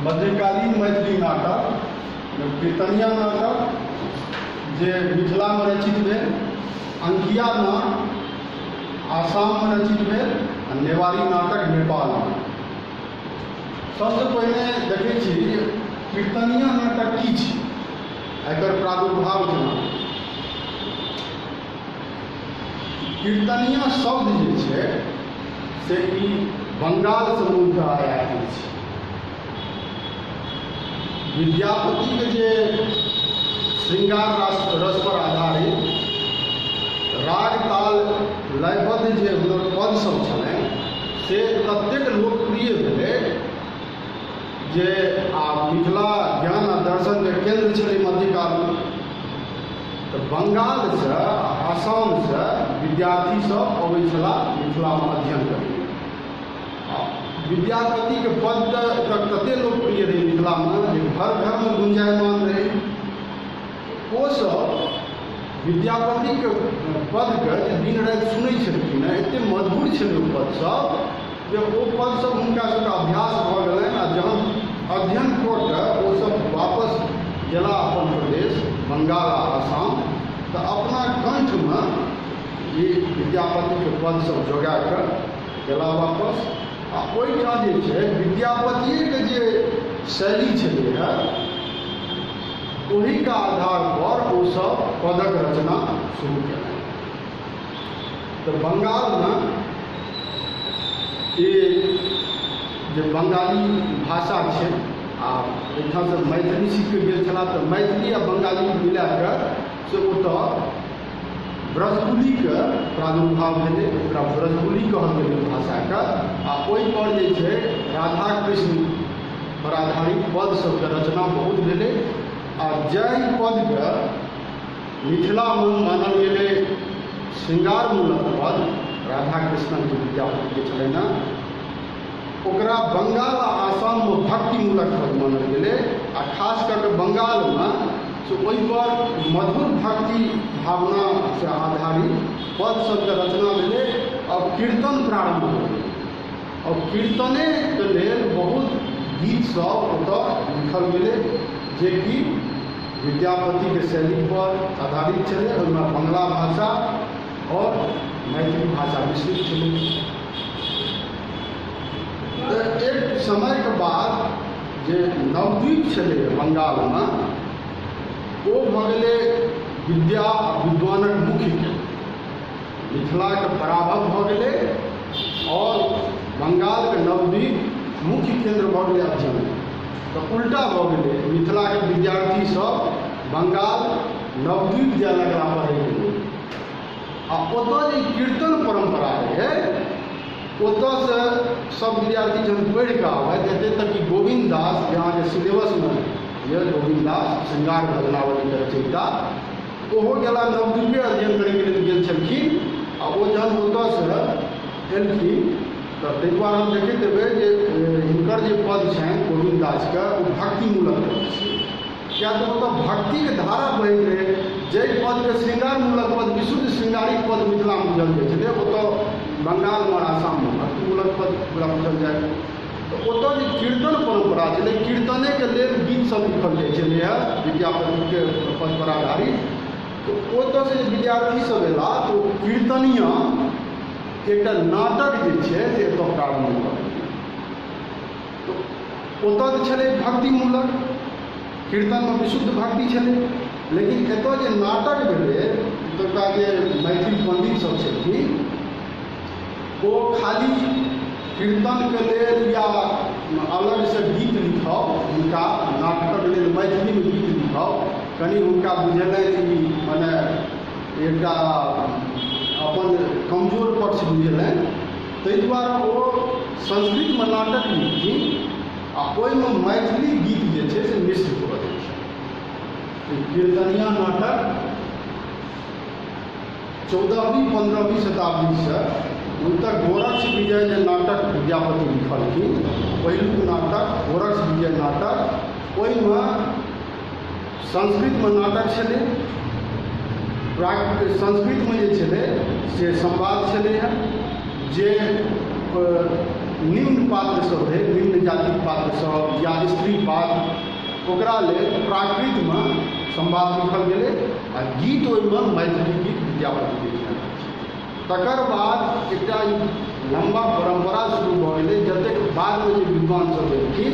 मध्यकालीन मैथिली नाटक कीर्तनिया नाटक जे मिथिलामे रचित भेल, अंकिया नाट आसाममे रचित भेल आ नेवारी नाटक नेपालमे। सबसँ पहिने देखै छी कीर्तनिया नाटक की छी, एकर प्रादुर्भाव केना। कीर्तनिया शब्द जे छै से ई बंगालसँ मूलतः आयातित छै। विद्यापतिके जे श्रृंगार रस पर आधारित राग ताल लयबद्ध जे हुनकर पद सब छलनि से ततेक लोकप्रिय भेलै जे आ मिथिला ज्ञान आ दर्शनके केंद्र छलै मध्यकालमे, तऽ बंगालसँ आसामसँ विद्यार्थी सब अबै छलाह मिथिलामे अध्ययन करै। विद्यापतिके पद तऽ ततेक लोकप्रिय रहै मिथिलामे जे घर घरमे गुंजायमान रहै। ओसब विद्यापतिके पदके जे दिन राति सुनै छलखिन हेँ, एतेक मधुर छलै ओ पदसभ जे ओ पदसभ हुनका सबके अभ्यास भऽ गेलनि आ जहन अध्ययन कऽ कऽ ओसब वापस गेला अपन प्रदेश बंगाल आ आसाम, तऽ अपना कंठमे ई विद्यापतिके पदसभ जोगा कऽ गेला वापस। आ ओहिठाम जे छै विद्यापतिएके जे शैली छलै हेँ ओहिके आधार पर ओसब पदक रचना शुरू केलनि। तऽ बंगालमे ई जे बंगाली भाषा छै आ एहिठामसँ मैथिली सीख कऽ गेल छलाह, तऽ मैथिली आ बंगाली मिला कऽ से ओतऽ ब्रजबुलीके प्रादुर्भाव भेलै, ओकरा ब्रजबुली कहल गेलै भाषाके। आ ओहिपर जे छै राधा कृष्ण पर आधारित पद सबके रचना बहुत भेलै। आ जाहि पदके मिथिलामे मानल गेलै श्रृंगारमूलक पद राधा कृष्णके विद्यापतिके छलनि हेँ, ओकरा बंगाल आ आसाममे भक्तिमूलक पद मानल गेलै। आ खास कऽ कऽ बंगालमे से ओहिपर मधुर भक्ति भावनासँ आधारित पद सबके रचना भेलै और कीर्तन प्रारम्भ भऽ गेलै। और कीर्तनेके लेल बहुत गीत सब ओतऽ लिखल गेलै जेकि विद्यापतिके शैली पर आधारित छलै। ओहिमे बंगला भाषा और मैथिली भाषा मिश्रित छलै। तऽ एक समयके बाद जे नवद्वीप छलै बंगालमे ओ भऽ गेलै विद्या विद्वानक मुख्य केन्द्र। मिथिलाके पराभव भऽ गेलै और बंगालके नवद्वीप मुख्य केन्द्र भऽ गेलै अध्ययन। तऽ उल्टा भऽ गेलै, मिथिलाके विद्यार्थी सब बंगाल नवद्वीप जाय लगला पढ़ैके लेल। आ ओतऽ जे कीर्तन परम्परा रहै ओतऽसँ सब विद्यार्थी जहन पढ़ि कऽ आबथि, एते तक कि गोविन्द दास जे अहाँके सिलेबसमे यऽ, गोविन्द दास श्रृंगार भजनावलीके रचयिता, ओहो गेला नवद्वीपे अध्ययन करैके लेल गेल छलखिन। आ ओ जहन ओतऽसँ एलखिन तऽ ताहि दुआरे हम देखैत हेबै जे हिनकर जे पद छनि गोविन्द दासके ओ भक्तिमूलक पद छै, किया तऽ ओतऽ भक्तिके धारा बहैत रहै। जाहि पदके श्रृंगारमूलक पद, विशुद्ध श्रृंगारिक पद मिथिलामे बुझल जाइ छलै, ओतऽ बंगालमे और आसाममे भक्तिमूलक पद पूरा बुझल जाइ। तऽ ओतऽ जे कीर्तन परम्परा छलै, कीर्तनेके लेल गीत सब लिखल जाइ छलै हेँ विद्यापतिके पद पर आधारित। तऽ ओतऽसँ जे विद्यार्थी सब एला तऽ ओ कीर्तनिया एकटा नाटक जे छै से एतऽ प्रारम्भ भऽ गेलै। तऽ ओतऽ तऽ छलै भक्तिमूलक, कीर्तनमे विशुद्ध भक्ति छलै, लेकिन एतऽ जे नाटक भेलै एतुका जे मैथिल पण्डित सब छलखिन ओ खाली कीर्तनके लेल या अलगसँ गीत लिखब, हुनका नाटकक लेल मैथिलीमे गीत लिखब कनि हुनका बुझेलनि ई मने एकटा अपन कमजोर पक्ष बुझेलनि। ताहि दुआरे ओ संस्कृतमे नाटक लिखथिन आ ओहिमे मैथिली गीत जे छै से मिश्रित कऽ देथिन। कीर्तनिया नाटक 14वीं 15वीं शताब्दीसँ हुनकर गोरक्ष विजय जे नाटक विद्यापति लिखलखिन, पहिलुक नाटक गोरक्ष विजय नाटक, ओहिमे संस्कृतमे नाटक छलै, संस्कृतमे जे छलै से संवाद छलै हेँ, जे निम्न पात्र सब रहै, निम्न जातिक पात्र पात्र सब या स्त्री पात्र ओकरा लेल प्राकृतमे संवाद लिखल गेलै आ गीत ओहिमे मैथिली गीत विद्यापति लिखने छै। तकर बाद एकटा लम्बा परम्परा शुरू भऽ गेलै, जतेक बादमे जे विद्वान सब एलखिन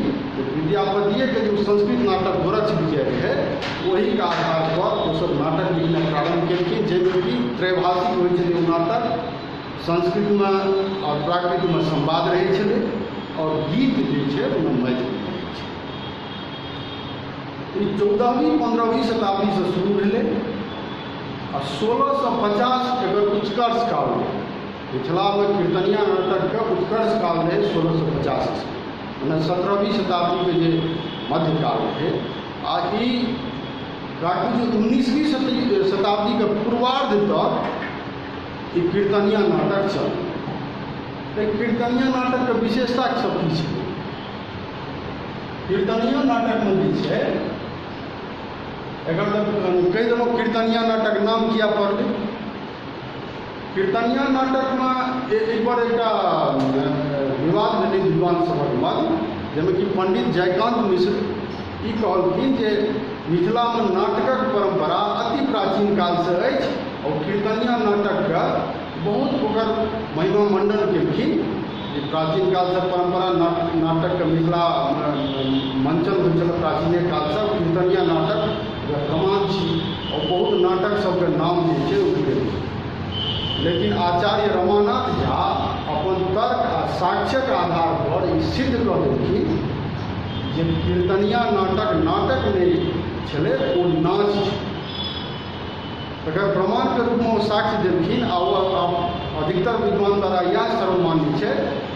विद्यापतिएके जे संस्कृत नाटक गोरक्ष विजय रहै ओहिके आधार पर ओसभ नाटक लिखनाइ प्रारम्भ केलखिन, जाहिमे कि त्रैभाषिक होइ छलै ओ नाटक, संस्कृतमे आओर प्राकृतमे संवाद रहै छलै और गीत जे छै ओहिमे मैथिली रहै छै। ई 14वीं 15वीं शताब्दीसँ शुरू भेलै आ 1650 एकर उत्कर्ष काल रहै। मिथिलामे कीर्तनिया नाटकके उत्कर्ष काल रहै 1650 ईस्वी, मने 17वीं शताब्दीके जे मध्यकाल रहै। आ ई राखू जे 19वीं शताब्दीके पूर्वार्ध तक ई कीर्तनिया नाटक चलल। तऽ कीर्तनिया नाटकके विशेषता सब की छै? कीर्तनिया नाटकमे जे छै एकर तऽ कहि देलहुँ कीर्तनिया नाटक नाम किया पड़लै। कीर्तनिया नाटकमे एक बार एकटा विवाद भेलै विद्वान सभक मध्य, जाहिमे कि पंडित जयकान्त मिश्र ई कहलखिन जे मिथिलामे नाटकक परम्परा अति प्राचीन कालसँ अछि और कीर्तनिया नाटकके बहुत ओकर महिमा मंडन केलखिन जे प्राचीन कालसँ परम्परा नाटकके मिथिला मंचन होइ छलै प्राचीने कालसँ, कीर्तनिया नाटक प्रमाण छी और बहुत नाटक सबके नाम जे छै ओ गेल। लेकिन आचार्य रमानाथ झा अपन तर्क आ साक्ष्यक आधार पर ई सिद्ध कऽ देलखिन जे कीर्तनिया नाटक नाटक नहि छलै, ओ नाच छै। तकर प्रमाणके रूपमे ओ साक्ष्य देलखिन आ ओ अधिकतर विद्वान द्वारा इएह सर्वमान्य छै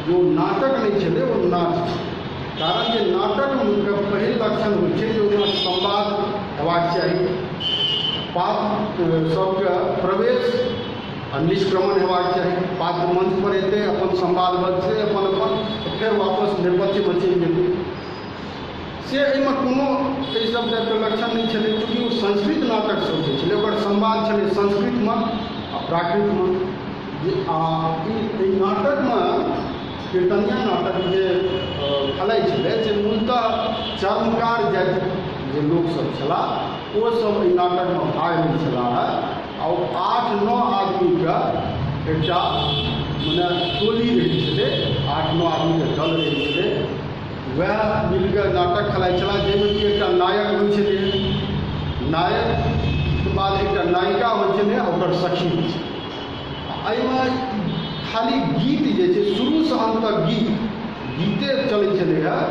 जे ओ नाटक नहि छलै, ओ नाच छै। कारण जे नाटकके पहिल लक्षण होइ छै जे ओहिमे संवाद हेबाक चाही, पात्र सबके प्रवेश आ निष्क्रमण हेबाक चाही, पात्र मंच पर एतै अपन संवाद बजतै अपन अपन फेर वापस नेपथ्यमे चलि जेतै, से एहिमे कोनो एहि सब टाइपके लक्षण नहि छलै। चूँकि ओ संस्कृत नाटक सब जे छलै ओकर संवाद छलै संस्कृतमे आ प्राकृतमे। जे आ एहि नाटकमे कीर्तनिया नाटक जे खेलाइ छलै से मूलतः चर्मकार जाति जे लोकसभ छलाह ओसभ एहि नाटकमे भाग लै छलाह आ ओ 8-9 आदमीके एकटा मने टोली रहै छलै, 8-9 आदमीके दल रहै छलै, वएह मिलके नाटक खेलाइ छलाह, जाहिमे कि एकटा नायक होइ छलै, नायकके बाद एकटा नायिका होइ छलै आ ओकर सखी होइ छलै। एहिमे खाली गीत जे छै शुरूसँ अन्त तक गीते चलै छलै हँ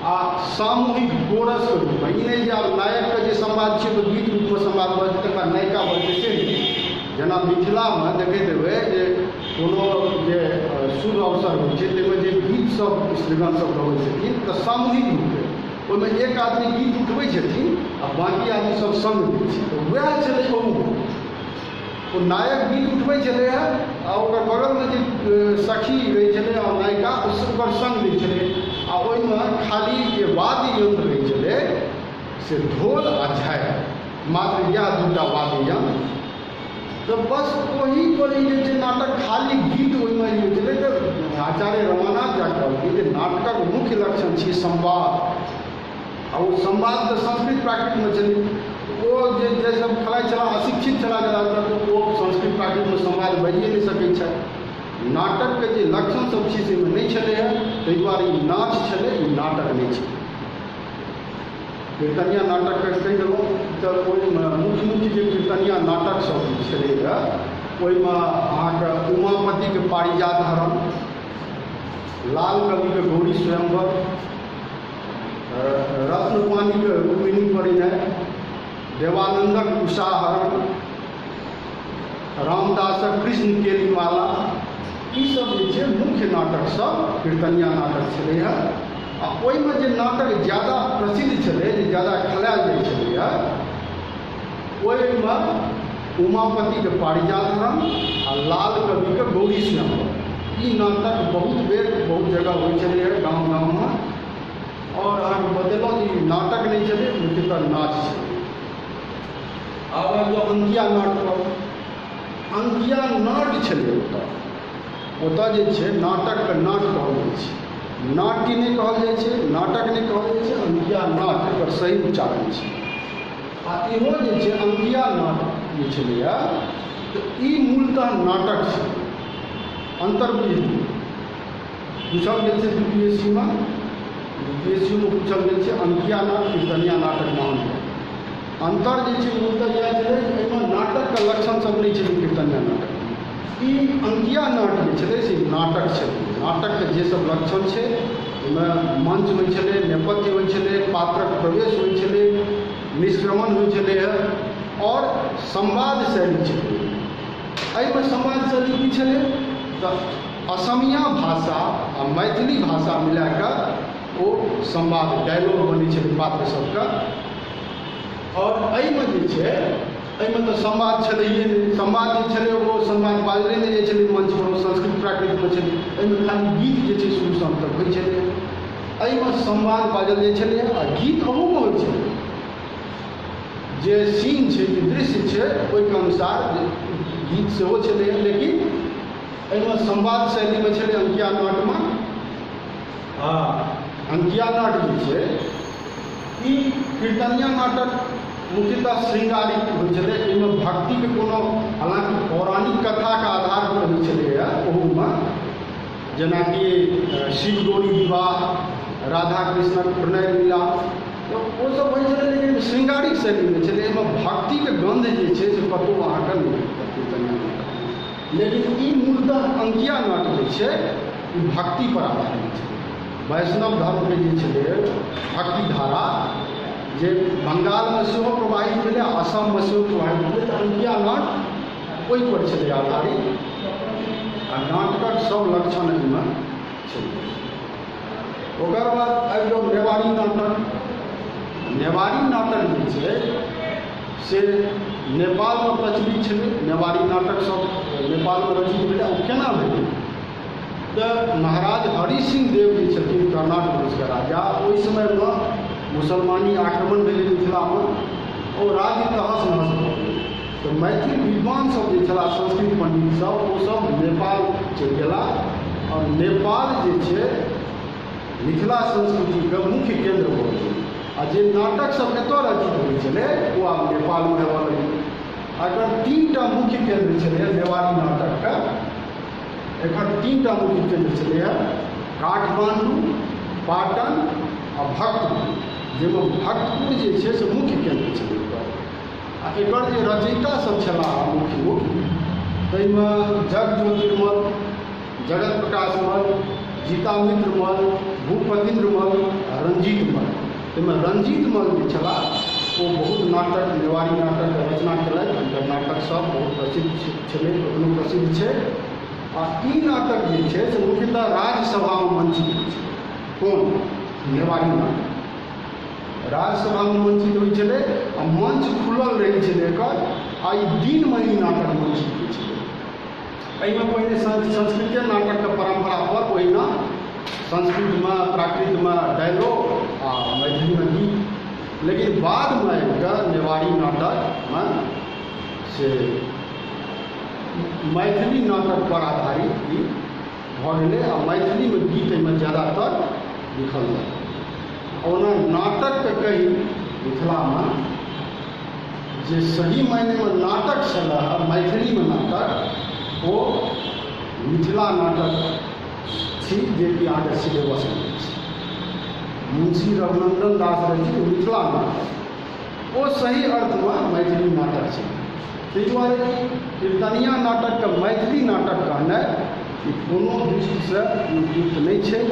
आ सामूहिक कोरसके रूपमे। ई नहि जे आब नायकके जे संवाद छै तऽ गीत रूपमे संवाद बजतै तकर बाद नायिका बजतै, से नहि। जेना मिथिलामे देखैत हेबै जे कोनो जे शुभ अवसर होइ छै ताहिमे जे गीतसभ स्त्रीगण सब गबै छथिन तऽ सामूहिक रूपे ओहिमे एक आदमी गीत उठबै छथिन आ बाँकी आदमी सब सङ्ग दै छै। तऽ वएह छलै ओहू, ओ नायक गीत उठबै छलै हँ आ ओकर बगलमे जे सखी रहै छलै आ नायिका ओकर सङ्ग दै छलै आ ओहिमे खाली जे वाद्य यंत्र रहै छलै से ढोल आ झालि, मात्र इएह दूटा वाद्य यंत्र। तऽ बस ओही पर ई जे छै नाटक खाली गीत ओहिमे ई होइ छलै। तऽ आचार्य रमानाथ झा कहलखिन जे नाटकक मुख्य लक्षण छी संवाद आ ओ संवाद तऽ संस्कृत प्राकृतमे छलै। ओ जे सब खेलाइ छलाह अशिक्षित छलाह ज्यादातर, ओ संस्कृत प्राकृतमे संवाद बाजिए नहि सकै छथि। नाटकके जे लक्षण सब छै से ओहिमे नहि छलै हँ, ताहि दुआरे ई नाच छलै, ई नाटक नहि छलै। कीर्तनिया नाटकके कहि देलहुँ तऽ ओहिमे मुख्य मुख्य जे कीर्तनिया नाटक सब छलै हँ ओहिमे अहाँके उमापतिके पारिजात हरण, लाल कविके गौरी स्वयंवर, रत्नपाणिके रुक्मिणी परिणय, देवानन्दक उषाहरण, रामदासक कृष्ण केलिमाला, ईसब जे छै मुख्य नाटक सब कीर्तनिया नाटक छलै हँ। आ ओहिमे जे नाटक ज्यादा प्रसिद्ध छलै, जे ज्यादा खेलायल जाइ छलै हँ, ओहिमे उमापतिके पारिजात हरण आ लाल कविके गौरी स्वयंवर, ई नाटक बहुत बेर बहुत जगह होइ छलै हँ गाँव गाँवमे। और अहाँके बतेलहुँ जे ई नाटक नहि छलै, मुख्यतः नाच छलै। आब आबि जाउ अंकिया नाट पर। अंकिया नाट छलै ओतऽ जे छै नाटकके नाट कहल जाइ छै, नाट्य नहि कहल जाइ छै, नाटक नाटक नहि कहल जाइ छै, अंकिया नाट एकर सही उच्चारण छै। आ इहो जे छै अंकिया नाट जे छलैए तऽ ई मूलतः नाटक छै। अन्तर बुझि लियौ, पूछल गेल छै बीपीएससीमे, बीपीएससीमे पूछल गेल छै अंकिया नाट कीर्तनिया नाटकमे अन्तर। अन्तर जे छै मूलतः इएह छलै, एहिमे नाटकके लक्षण सब नहि छलै कीर्तनिया नाटकमे। ई अंकिया नाट जे छलै से नाटक छलै। नाटकके जे सब लक्षण छै ओहिमे मंच होइ छलै, नेपथ्य होइ छलै, पात्रक प्रवेश होइ छलै, निष्क्रमण होइ छलै आओर संवाद शैली छलै। एहिमे संवाद शैली की छलै तऽ असमिया भाषा आ मैथिली भाषा मिलाकऽ ओ संवाद डायलॉग बनै छलै पात्र सबके। आओर एहिमे जे छै एहिमे तऽ संवाद छलैए नहि, संवाद जे छलै ओ संवाद बाजले नहि जाइ छलै मंचपर, ओ संस्कृत प्राकृतमे छलै। एहिमे खाली गीत जे छै शुरूसँ अन्त तक होइ छलै। एहिमे संवाद बाजल जाइ छलै आ गीत अहूमे होइ छलै। जे सीन छै, जे दृश्य छै, ओहिके अनुसार गीत सेहो छलै, लेकिन एहिमे संवाद शैलीमे छलै अंकिया नाटमे। आ अंकिया नाट जे छै ई कीर्तनिया नाटक मुख्यतः श्रृंगारिक होइ छलै। एहिमे भक्तिके कोनो, हालाँकि पौराणिक कथाके आधार पर होइ छलैए ओहूमे, जेनाकि शिव गौरी विवाह, राधा कृष्णक प्रणय लीला, तऽ ओसभ होइ छलै, लेकिन श्रृंगारिक शैलीमे छलै। एहिमे भक्तिके गन्ध जे छै से कतहु अहाँके नहि भेटत कीर्तनिया नाटकमे। लेकिन ई मूलतः अंकिया नाट जे छै ई भक्तिपर आधारित छै। वैष्णव धर्मके जे छलै भक्ति धारा जे बंगालमे सेहो प्रवाहित भेलै, असममे सेहो प्रवाहित भेलै, तऽ अंकिया नाट ओहिपर छलै आधारित। आ नाटकक सब लक्षण एहिमे छलै। ओकर बाद आबि जाउ नेवारी नाटक। नेवारी नाटक जे छै से नेपालमे प्रचलित छलै। नेवारी नाटक सब नेपालमे रचित भेलै। ओ केना भेलै तऽ महाराज हरि सिंह देव जे छथिन कर्नाट वंशके राजा, ओहि समयमे मुसलमानी आक्रमण भेलै मिथिलामे, ओ राज्य तहस नहस भऽ गेलै। तऽ मैथिल विद्वान सब जे छलाह, संस्कृत पंडित सब, ओसब नेपाल चलि गेला आओर नेपाल जे छै मिथिला संस्कृतिके मुख्य केन्द्र भऽ गेलै। आ जे नाटक सब एतऽ रचित होइ छलै ओ आब नेपालमे हेबऽ लगलै। एकर तीनटा मुख्य केन्द्र छलै नेवारी नाटकके। एकर तीनटा मुख्य केन्द्र छलैए, काठमाण्डू, पाटन आ भक्तपुर, जाहिमे भक्तपुर जे छै से मुख्य केन्द्र छलै एकर। आ एकर जे रचयिता सब छलाह मुख्य मुख्य, ताहिमे जग ज्योतिर्मल, जगत प्रकाश मल्ल, जीतामित्र मल्ल, भूपतीन्द्र मल्ल आ रंजीत मल्ल। ताहिमे रंजीत मल्ल जे छलाह ओ बहुत नाटक, नेवारी नाटकके रचना केलथि। हुनकर नाटक सब बहुत प्रसिद्ध छलै, एखनो प्रसिद्ध छै। आ ई नाटक जे छै से मुख्यतः राज्यसभामे मंचित होइ छै। कोन? नेवारी नाटक राज्यसभामे मंचित होइ छलै आ मंच खुलल रहै छलै एकर। आ ई दिनमे ई नाटक मंचित होइ छलै। एहिमे पहिने संस्कृते नाटकके परम्परा पर ओहिना संस्कृतमे प्राकृतमे डायलॉग आ मैथिलीमे गीत, लेकिन बादमे आबिकऽ नेवारी नाटकमे से मैथिली नाटक पर आधारित ई भऽ गेलै आ मैथिलीमे गीत एहिमे ज्यादातर लिखल जाय। ओना नाटकके कही मिथिलामे जे सही मायनेमे नाटक छलै मैथिलीमे नाटक, ओ मिथिला नाटक छी, जेकि अहाँके सिलेबसमे अछि। मुंशी रघुनन्दन दास रचित मिथिला नाटक, ओ सही अर्थमे मैथिली नाटक छै। ताहि दुआरे कीर्तनिया नाटकके मैथिली नाटक कहनाइ ई कोनो दृष्टिसँ उपयुक्त नहि छै।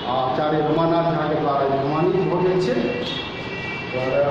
आ आचार्य रमानाथ झाके द्वारा प्रमाणित भऽ गेल छै। दुआरे